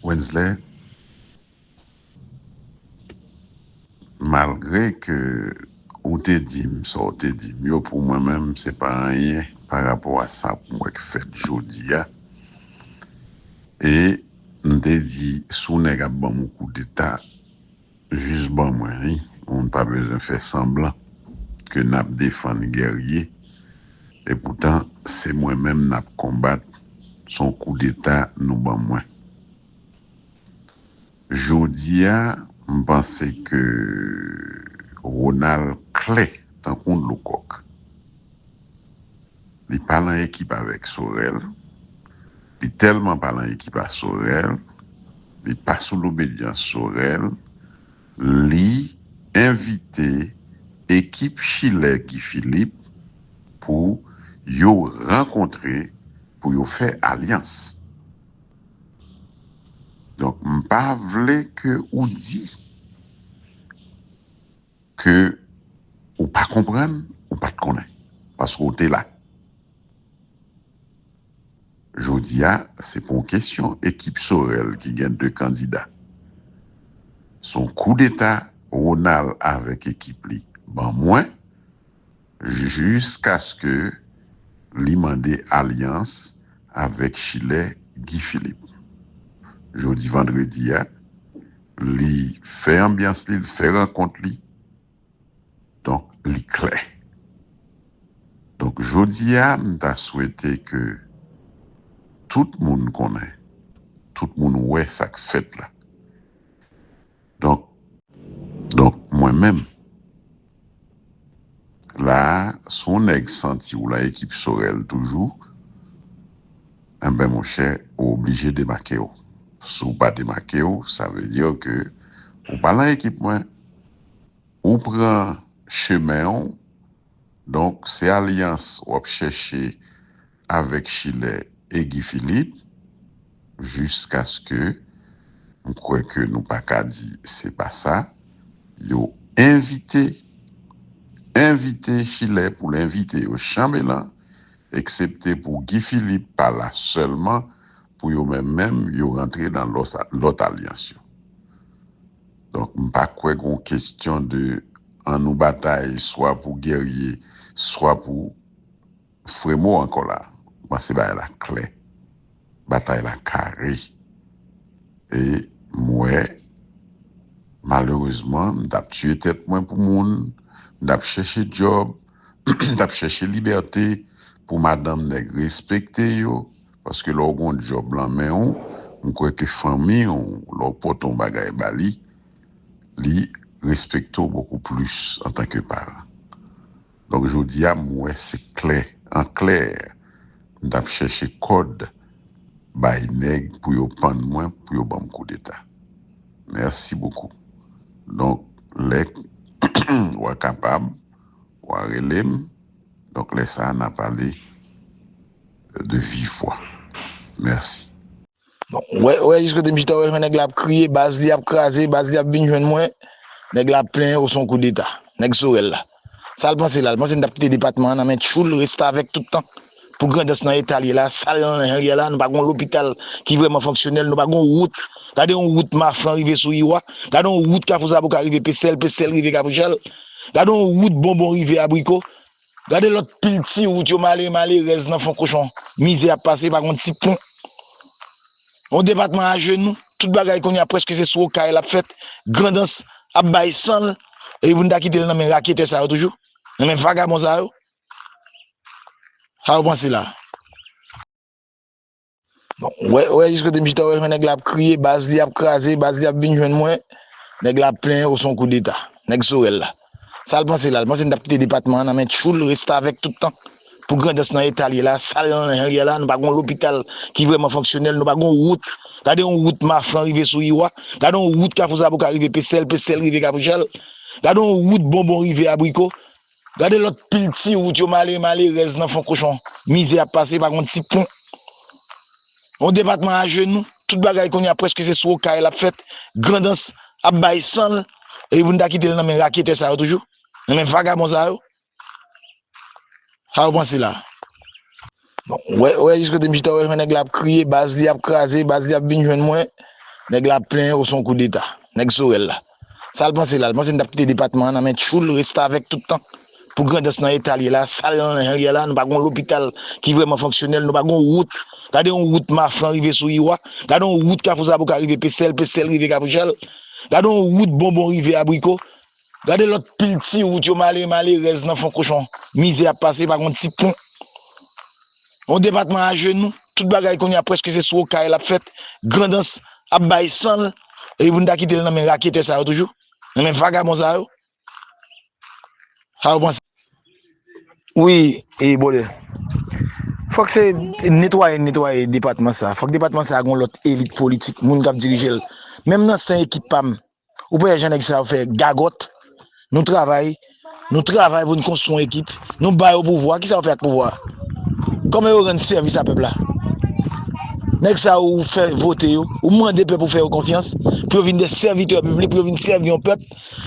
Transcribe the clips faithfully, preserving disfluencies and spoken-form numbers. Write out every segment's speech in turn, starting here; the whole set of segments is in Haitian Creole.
Wensley, malgre ke ou te di m sa w te di m yo, pou mwen menm, se pa anyen pa rapò a sa pou mwen k fèt jodi a. E m te di, si w nèg ap ban m yon koudeta, jis ban mwen li. Moun pa bezwen fè sanblan ke n ap defann gèrye. Epoutan, se mwen menm n ap konbat. Se yon koudeta nou ban mwen. Jodi a, m panse ke Ronald klè tankou dlo kòk. Li pa nan ekip avèk Sorel. Li tèlman pa nan ekip a Sorel, li pa sou lobedyans Sorel, li envite ekip Chilè Guy Philippe pou yo rankontre, pou yo fè alyans. Donk, m pa vle ke ou di ke ou pa konprann, ou pa t konnen, paske w te la. Jodi a, se pa yon kesyon ekip Sorel ki gen de kandida. Se yon koudeta Ronald avèk ekip li ban mwen, jiskaske li mande alyans avèk Chilè Guy Philippe. Jodi vandredi a, li fè anbyans li, li fè rankont li. Donk, li klè. Donk, jodi a, m ta swete ke tout moun konnen, tout moun wè sa k fèt la. Donk, donk, mwen menm, la a, si yon nèg santi w lan ekip Sorel toujou, enben, monchè, ou oblije demake w. Si w pa demake w, sa vle di ke ou pa lan ekip mwen. Ou pran chemen w, donk, se alyans w ap chèche avèk Chilè e Guy Philippe, jiskaske m kwè ke nou pa ka di se pa sa. Yo envite, envite Chilè pou l envite yo chanbe lan, eksepte pou Guy Philippe pa la sèlman, pou yo menm menm, yo rantre nan lòs-, lòt alyans yo. Donk, m pa kwè gon kesyon de ann nou batay swa pou Guerrier, swa pou Fremo ankò la. M panse bagay la klè. Batay la kare. E m wè, malerezman, m t ap tiye tèt mwen pou moun, m t ap chèche djòb, m t ap chèche libète pou madanm nèg respekte yo, paske lè w gon djòb lan men w, m kwè ke fanmi w, lè w pote yon bagay ba li, li respekte w bokou plis antanke paran. Donk, jodi a, m wè se klè, an klè, m t ap chèche kòd bay nèg pou yo pann mwen, pou yo ban m koudeta. Mèsi bokou. Donk, lè w a kapab, w a rele m. Donk, lè sa a, n a pale de viv vwa. Mèsi. Bon, wè, wè, jis kote m chita, wè, nèg la ap kriye, baz li ap kraze, baz li ap vin jwenn mwen. Nèg la ap plenyen, o, se yon koudeta. Nèg Sorel la. Sa l panse la? L panse n t ap kite depatman an nan men tchoul restavèk tout tan pou Grandans nan eta l ye la, sal nan jan l ye la, nou pa gon lopital ki vrèman fonksyonèl, nou pa gon wout. Gade yon wout Mafran rive sou Iwa, gade yon wout Kafou Zaboka rive Pestèl, Pestèl rive Kafou Chal, gade yon wout Bonbon rive Abriko, gade lòt pil ti wout yo malere malerèz nan fon kochon. Mizè ap pase, pa gon ti pon. Yon depatman ajenou, tout bagay kounye a prèske se sou Okay l ap fèt. Grandans ap bay san l, epi pou n ta kite l nan men raketè sa yo toujou, nan men vagabon sa yo. Sa yo panse la? Bon, wè, wè, jis kote m chita, wè, nèg la ap kriye, baz li ap kraze, baz li ap vin jwenn mwen. Nèg la ap plenyen, o, se yon koudeta. Nèg Sorel la. Sa l panse la? L panse n t ap kite depatman an nan men tchoul restavèk tout tan pou Grandans nan eta l ye la, sal nan jan l ye la, nou pa gon lopital ki vrèman fonksyonèl, nou pa gon wout. Gade yon wout Mafran rive sou Iwa, gade yon wout Kafou Zaboka rive Pestèl, Pestèl rive Kafou Chal, gade yon wout Bonbon rive Abriko, gade lòt pil ti wout yo malere malerèz nan fon kochon. Mizè ap pase, pa gon ti pon. Yon depatman ajenou, tout bagay kounye a prèske se sou Okay l ap fèt. Grandans ap bay san l, epi pou n ta kite l nan men raketè sa yo toujou, nan men vagabon sa yo. Sa yo panse la? Bon, wè, wè, jis kote m chita, wè, nèg la ap kriye, baz li ap kraze, baz li ap vin jwenn mwen. Nèg la plenyen, o, se yon koudeta. Nèg Sorèl la. Sa l panse la? L panse n t ap kite depatman an nan men tchoul restavèk tout tan? Pou Grandans nan eta l ye la, sal nan jan l ye la, nou pa gen yon lopital ki vrèman fonksyonèl, nou pa gen yon wout. Gade yon wout Mafran rive sou Iwa. Gade yon wout Kafou Zaboka rive Pestèl, Pestèl rive Kafou Chal. Gade yon wout Bonbon rive Abriko. Gade lòt pil ti wout yo, malere, malerèz nan fon kochon. Mizè ap pase, pa gen yon ti pon. Yon depatman ajenou, tout bagay kounye a prèske se sou Okay l ap fèt. Grandans ap bay san l, epi pou n ta kite l nan men raketè sa yo toujou, nan men vagabon sa yo. Sa yo panse? Wi, e bòdè. Fòk se netwaye, netwaye depatman sa. Fòk depatman sa gen yon lòt elit politik, moun k ap dirije l. Menm nan sen ekip pa m, ou pa wè jan nèg sa yo fè gagòt. Nou travay, nou travay pou n konstwi yon ekip. Nou ba yo pouvwa. Kisa yo fè ak pouvwa a? Kòman yo rann sèvis a pèp la? Nèg sa yo ou fè vote yo, ou mande pèp ou fè yo konfyans, pou yo vin de sèvitè piblik, pou yo vin sèvi yon pèp.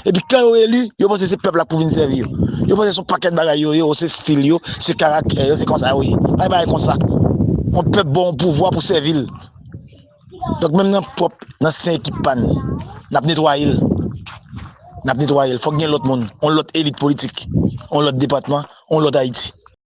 Epi kan yo eli, yo panse se pèp la pou vin sèvi yo. Yo panse se yon pakèt bagay yo ye, o, se stil yo, se karaktè yo, se konsa yo ye. Pa gen bagay konsa. Yon pèp ba w yon pouvwa pou sèvi l. Donk menm nan pwòp, nan sen ekip pa n, n ap netwaye l. N ap netwaye l. Fòk gen lòt moun, yon lòt elit politik, yon lòt depatman, yon lòt Ayiti.